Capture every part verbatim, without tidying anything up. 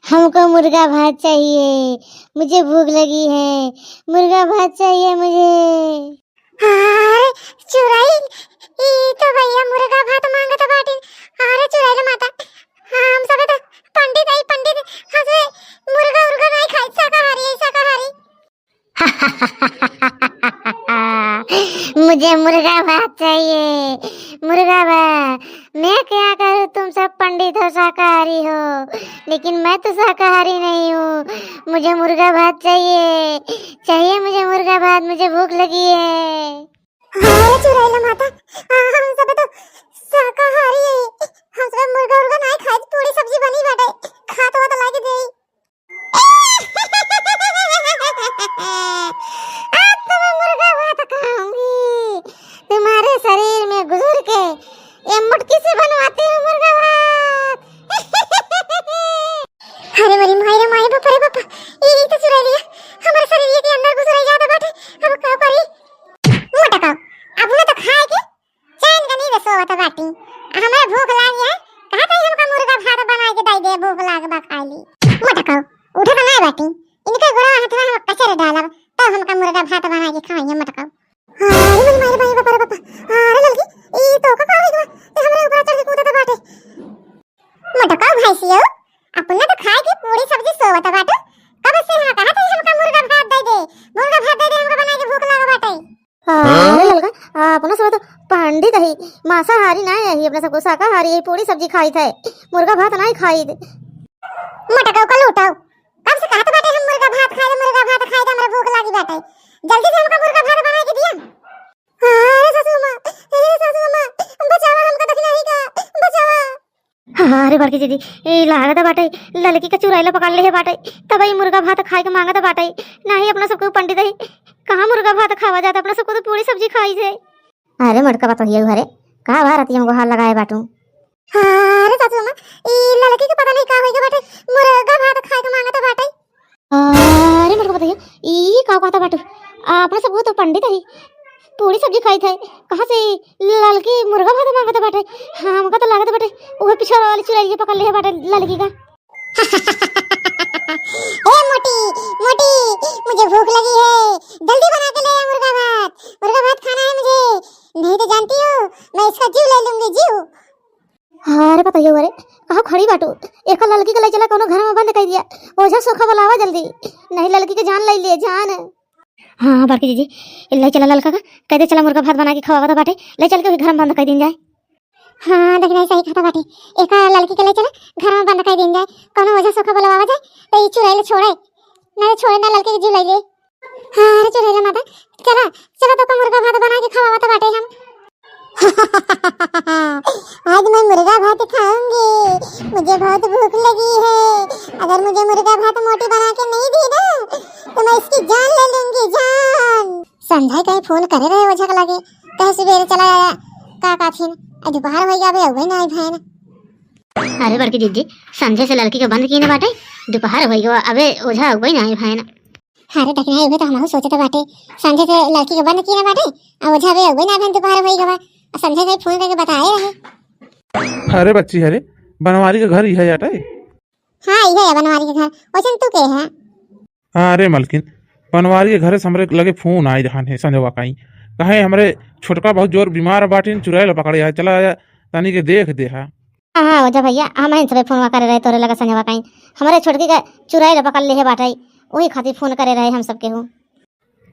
हमको मुर्गा भात चाहिए, मुझे भूख लगी है, मुर्गा भात चाहिए मुझे। अरे चुड़ैल, ई तो भैया मुर्गा भात मांगत बाटिन। अरे चुड़ैल माता, हम सब तो पंडित हई, पंडित, हमसे मुर्गा उर्गा नाहीं खाई, शाकाहारी है, शाकाहारी। मुझे मुर्गा भात चाहिए, मुर्गा भात। मैं क्या करूँ, तुम सब पंडित हो, शाकाहारी हो, लेकिन मैं तो शाकाहारी नहीं हूँ। मुझे मुर्गा भात चाहिए, चाहिए मुझे मुर्गा भात, मुझे भूख लगी है। हाँ रे चुड़ैल माता, हाँ, हम सब तो शाकाहारी है, हम सब मुर्गा उर्गा नाहीं खाई, पूरी सब्जी बनी बाटे, खात वात लागे देई। आज तो मैं मुर्गा भात खाऊंगी। तुम्हारे शरीर में घुसर के ये मुटकी से बनवाती हूँ मुर्गा भात। अरे मोरी माई रे माई, बाप रे बाप, ई तो चुड़ैलिया हमारे शरीर के अंदर घुसर जाता बाटे। अब का करी? मोटका, अब ना तो खाए के चैन के नींद सोवत बाटी। आ हमरा भूख लागी है, कहा कहीं हमका मुर्गा भात बनाए के दई दे, भूख लाग बा खाई ली। मोटका, उठत ना बाटी, इनके गोड़ा हाथ में हम कचर डालब, तब हमका मुर्गा भात बनाए के खवाइए मोटका। अरे मोरी माई रे बाप रे बाप, अरे ललकी, ई तो का का हो गया? ते हमरे ऊपर चढ़ के कूदत बाटे। मोटका भैंसियो, अपना तो खाए के पूरी सब्जी सोवत बाटे, कब से हम कहत है हमका मुर्गा भात दे दे, मुर्गा भात दे दे, हमका बनाए के भूख लाग बाटे। अरे ललका, अपना सब तो पंडित ही, मांसाहारी ना ही, अपना सबको शाकाहारी ही, पूरी सब्जी खाई थे, मुर्गा भात ना ही खाई थे। मोटका का लूटाओ, कब से कहत बाटे हम मुर्गा भात खाए, मुर्गा भात खाए, तो हमरा भूख लागी बाटे, जल्दी से हमका मुर्गा भात बना के दिया। अरे सासू माँ, ए सासू माँ, बचावा हमका, दखिनाही का, बचावा। अरे बड़की दीदी, ए लागत बाटे, ललकी का चुड़ैल पकड़ ले बाटे, तब ई मुर्गा भात खाए के मांगत बाटे। नाही अपना सबके पंडित है, कहाँ मुर्गा भात खावा जाता, अपना सबको तो पूरी सब्जी खाई जाए। अरे मोटका बतहिया घरे, का बा रतिया में गोहार लगाए बाटू? अरे सासू माँ, ई ललकी के पता नहीं का होई के बाटे, मुर्गा भात खाए के मांगत बाटे। अरे मोटका बतहिया, ई का कहता बाटू? अपना सब तो पंडित है, पूरी सब्जी खाई थे, कहाँ से ललकी मुर्गा भात मांगत बाटे? हमका तो लागत बाटे उहे पिछवा वाली चुड़ैलिया पकड़ ले बाटे ललकी का। ए मोटी, मोटी, मुझे भूख लगी है, जल्दी बना के ले आ मुर्गा भात, मुर्गा भात खाना है मुझे, नहीं तो जानती हो मैं इसका जीव ले लूंगी, जीव। अरे पतोहियो, अरे कहाँ खड़ी बाटू? एका ललकी के ले चला, कौनो घर में बंद कर दिया। ओझा सोखा बुलावा जल्दी, नहीं ललकी के जान ले लिए, जान। हाँ बड़की जीजी, ले चला ललका का, कह दे चला मुर्गा भात बना के खवावा तो बाटे, ले चल के घर में बंद कर दिन जाए। हाँ दखिनाही सही कहता बाटे, एका ललकी के ले चला घर में बंद कर दिन जाए, कौनो ओझा सोखा बुलावा जाए तो ई चुड़ैल छोड़े, ना छोड़े ना ललकी के जीव ले ले। हाँ, अरे चुड़ैल माता, चला, चला तो का मुर्गा भात बना के खवावत बाटे हम। आज मैं मुर्गा भात खाऊंगी, मुझे बहुत भूख लगी है। अगर मुझे मुर्गा भात मोटी बना के नहीं दी ना, तो मैं इसकी जान ले लूंगी, जान। संध्या कहीं फोन करे रहे ओझा के लगे, कहे सुबेरे चला आया, का काथिन, आज दोपहर हो गया, अबे अबे ना आई भैन। अरे बड़की दीदी, संझे से लड़की के बंद की ना बाटे, दोपहर हो गयो, अबे ओझा अगुवाई ना आए भाई ना। अरे दखिनाही, उहे तो हमहू सोचत बाटे, संझे से लड़की के बंद की ना बाटे, आ ओझा अबे अगुवाई ना आए भाई, दोपहर हो गवा, आ संझे से फोन करके बताए रहे। अरे बच्ची, अरे बनवारी के घर इहे आटे? हाँ, इहे है बनवारी के घर। वैसन तू के है? अरे मलकिन, बनवारी के घरे से हमरे लगे फोन आई रहन है संझवा काई। कहे हमरे छोटका बहुत जोर बीमार बाटिन, चुड़ैल पकड़े है, चला आया, तनी के देख दे है। हाँ, हाँ, ओझा भैया, हम इन सबे फोनवा करे रहे तोरे लगा संझवा काई। हमरे छोटकी का चुड़ैल पकड़ ले है बाटे, वही खातिर फोन करे रहे हम सबके हूँ।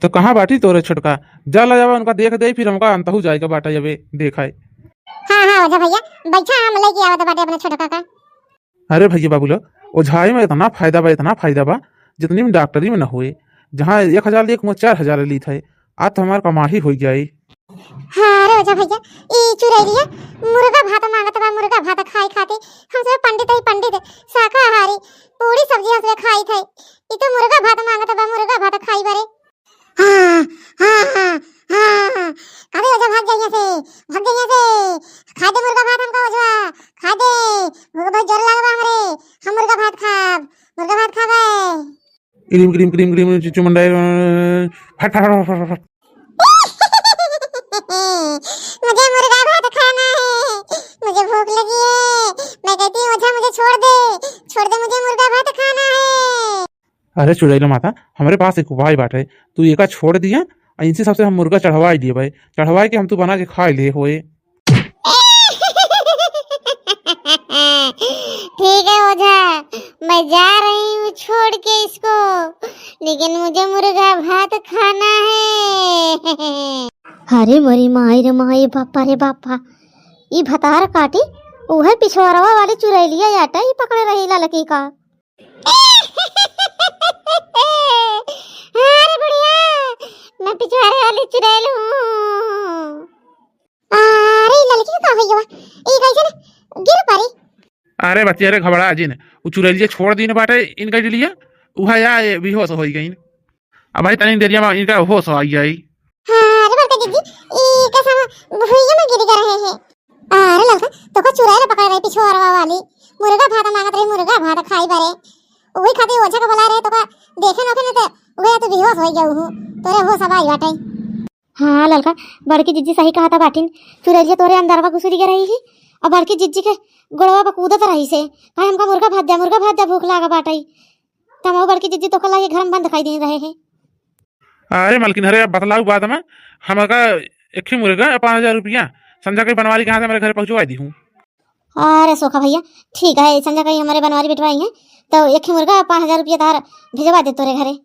तो कहाँ बाटी तोरे छोटका? जा ला जावा उनका देख दे, फिर हमका अंतहू जाए के बाटे, अबे देखाए। हाँ, हाँ, ओझा भैया, बैठा, हम लेके आवत बाटे अपने छोटका का। अरे भैया बाबू लोग, ओझाई में इतना फायदा बा, इतना फायदा बा, जितनी में डॉक्टरी में न होए। जहाँ एक हजार लिए, एक में चार हजार लीत है, आज तो हमार कमाही हो जाई। हाँ रे ओझा भैया, ई चुड़ैलिया मुर्गा भात मांगत बा, मुर्गा भात खाए खातिर। हम सब पंडित है, पंडित, शाकाहारी, पूरी सब्जी हम सब खाई थे। ई तो मुर्गा भात मांगत बा, मुर्गा भात खाई बरे। हाँ, हाँ, हाँ, हाँ। अरे ओझा भाग जाइए से, भाग जाइए से। खा दे मुर्गा भात हमका ओझा, खा दे। भूख बहुत जोर लगा बा हमरे, हम मुर्गा भात खाब, मुर्गा भात खाबे। क्रीम, क्रीम, क्रीम, क्रीम, चुचु मंडाए, फट, फट, फट, फट, फट। मुझे मुर्गा भात खाना है, मुझे भूख लगी है। मैं कहती अरे चुड़ैल माता, हमरे पास एक उपाय बाटे, तू एका छोड़ दिया, आ इनसे सबसे हम मुर्गा चढ़वाई दिए भाई, चढ़वाई के हम तू बना के खाई ले होए। ठीक है ओझा, मैं जा रही हूँ छोड़ के इसको, लेकिन मुझे मुर्गा भात खाना है। अरे मोरी माई रे माई, बापा रे बापा, ई भतार काटी, उहे पिछोरवा वाली चुरैलिया आटा ई पकड़े रही ललकी का। अरे बुढ़िया, मैं पिछवाड़े वाली चुड़ैल हूँ। अरे ललकी का भैया, ई कैसे न गिर पड़ी? अरे बच्चे, अरे घबरा जिन, उ चुड़ैलिया छोड़ दीन बाटे इनका डलिया, उहा या ये बेहोश होई गईन। अब भाई तनी देरिया में इनका होश आई जाई। हाँ, अरे बड़का जिज्जी, ई कसम भुइया में गिर गए रहे हैं। अरे ललका, तोका चुड़ैल पकड़ रही पिछोरवा वाली, मुर्गा भात मांगत रही, मुर्गा भात खाई बरे, वही खातिर ओझा के बुला रहे, तोका देखे नोखे न ते वही तू बेहोश हो गया हूँ, तोरे होश अब आई बाटे। हाँ ललका, बड़की जिज्जी सही कहा था बाटिन, चुड़ैलिया तोरे अंदरवा घुसुरी के रही ही, और बड़की जिज्जी के गोड़वा पर कूदत रही से, कहे हमका मुर्गा भात द्या, मुर्गा भात द्या, भूख लागा बाटे। तब वो बड़की जिज्जी तोका लाइए घर में बंद खाई दे रहे हैं। अरे मलकिन, अरे अब बतलाऊ बाद में, हमका एक ही मुर्गा पाँच हजार रुपया संझा के बनवारी के हाथ से हमारे घर पहुँचवा दी हूँ। अरे सोखा भैया, ठीक है, संझा कहीं हमारे बनवारी बिटवाई है, तो एक ही मुर्गा पाँच हजार रुपया तार भिजवा दे तोरे घरे।